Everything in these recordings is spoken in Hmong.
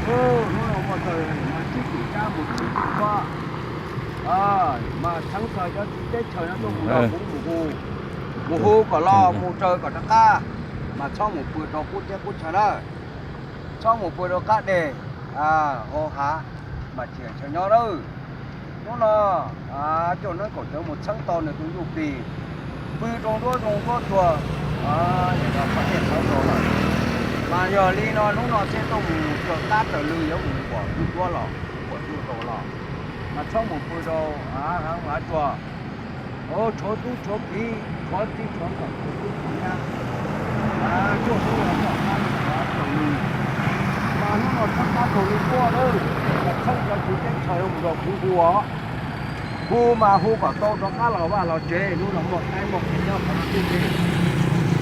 Hnub no muaj taws mas tsib cum tsab mus txhib tsis pab, mas txheeb txog cov txiv teb chaws no tuaj mus rau kuv mus hu, mus hu kom los mus raws kom rov qab, mas txhob mus pw rau qub teb qub chaw na, txhob mus pw rau qab deg hauv hav, mas tsis yog chaw nyob lawm. Hnub no coj neeb kaum cawv mus txheeb tau nws tus ntsuj plig, pw rau nruab zoov nruab tsuag, es no poj niam txhawb rau lawm. Mas yog li no hnub no thiaj tuaj mus raws qab raws lw yuav mus npuam ntsuj duab los, npuam ntsuj rau los, mas txhob mus pw rau hav tsuag, tshuav tub tshuav kiv, tshuav txiv tshuav nkawm, tshuav tub tshuav nyab, tuaj hnub no txhob qab raug li. Mas hnub no txhob qab raug li tuaj lawm, txheeb cov txiv teb chaws mus rau kuv hu os. Hu mas hu kom tau rov qab los vaj los tsev, hnub no muaj qaib muaj qe nyob qhov no tib si,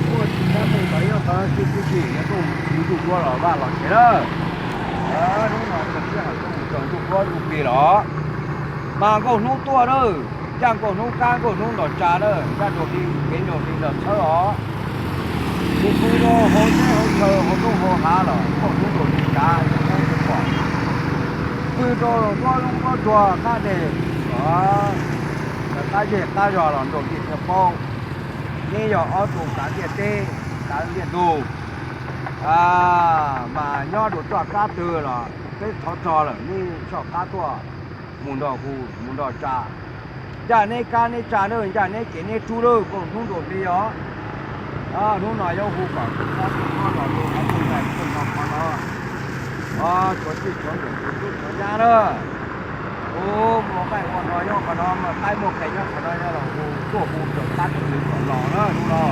muaj tsis dab neeg ntawd nyob qhov no tib si, yuav tuaj mus txhiv ntsuj duab los vaj los tsev na. Hnub no yog sij hawm tuaj mus raws ntsuj duab ntsuj plig los, mas nkauj hnub tuaj na, ncaj nkauj hnub kab nkauj hnub nrog tsa na, ncaj nraug hli kev nraug hli nrog txhawb os. Mus pw rau hauv teb hauv chaw hauv nroog hauv hav los nkauj hnub nraug hli tsa, pw rau nruab zoov nruab tsuag qab deg, qab zej qab zog los nraug hli thiaj paub. Neb yog ob tug kav ntiaj teb, kav ntiaj ntug, mas nyob rau txoj qab twg los peb thov txog lawm neb soj qab tuaj mus nrog hu mus nrog tsa. Ncaj neb kab neb tsa na, ncaj neb kev neb rub lawm, nkauj hnub nraug hli os. Hnub no yuav hu kom tus kab tus kab los tus kab tus kab tus no qhov no, tshuav txij tshuav nkawm tshuav tub tshuav nyab na. Ua nqaij ua no nyob qhov no, muaj qaib muaj qe nyob qhov no, yog los hu tuaj hu raws qab raws lw kom los na hnub no.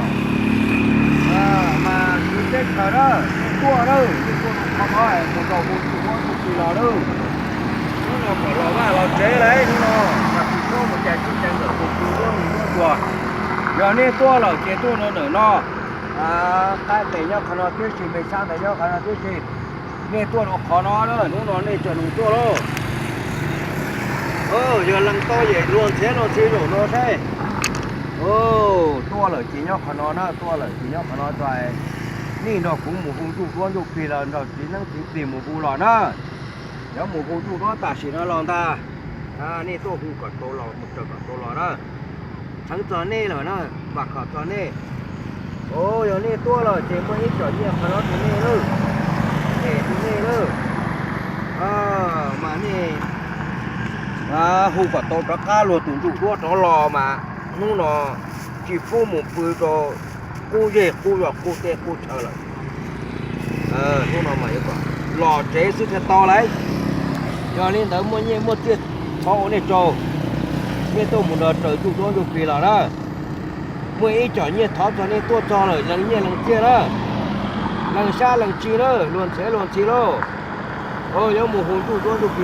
Mas txiv teb chaws na, nej tuaj na, nej tuaj rau qhov no es mus rau hu ntsuj duab ntsuj plig los na. Hnub no kom los vaj los tsev lawm hnub no, mas tsis txhob mus cais txij cais nkawm mus pw nruab zoov nruab tsuag. Yog nej tuaj lawm ces tuaj rau ntawm no, qaib tes nyob qhov no tib si, me xab tes nyob qhov no tib si. Nej tuaj rau qhov no na, hnub no nej txawm mus tuaj lauj. Yog lees tau yem luag ntxhiab luag ntxhi zaum no seb. Tuaj lawm ces nyob qhov no na, tuaj lawm ces nyob qhov no tso. Nej nrog kuv mus hu ntsuj duab ntsuj plig los nrog txiv neeb txiv plig mus hu los na. Yuav mus hu ntsuj duab tam sim no los ntag. Nej tuaj hu kom tau los, mus raws kom tau los na. Txheeb txog nej lawm na, vam khom txog nej. Yog nej tuaj lawm ces muaj ib co nyiaj qhov no rau nej lawm, es rau nej lawm. Mas nej hu kom tau rov qab luag tus ntsuj duab rov los mas hnub no tsis pub mus pw rau qub zej qub zos qub teb qub chaw lawm. Hnub no mas yuav kom los tsev xwb thiaj tau lauj. Yog li ntawd muaj nyiaj muaj txiaj thov ua nej tsaug, nej tuaj mus nrog raws ntsuj duab ntsuj plig los na. Muaj ib co nyiaj thov txog nej tuaj txog lawm, lees nyiaj lees txiaj na, lees xyab lees tsi na, luag ntxhiab luag ntxhi lauj. Yuav mus hu ntsuj duab ntsuj plig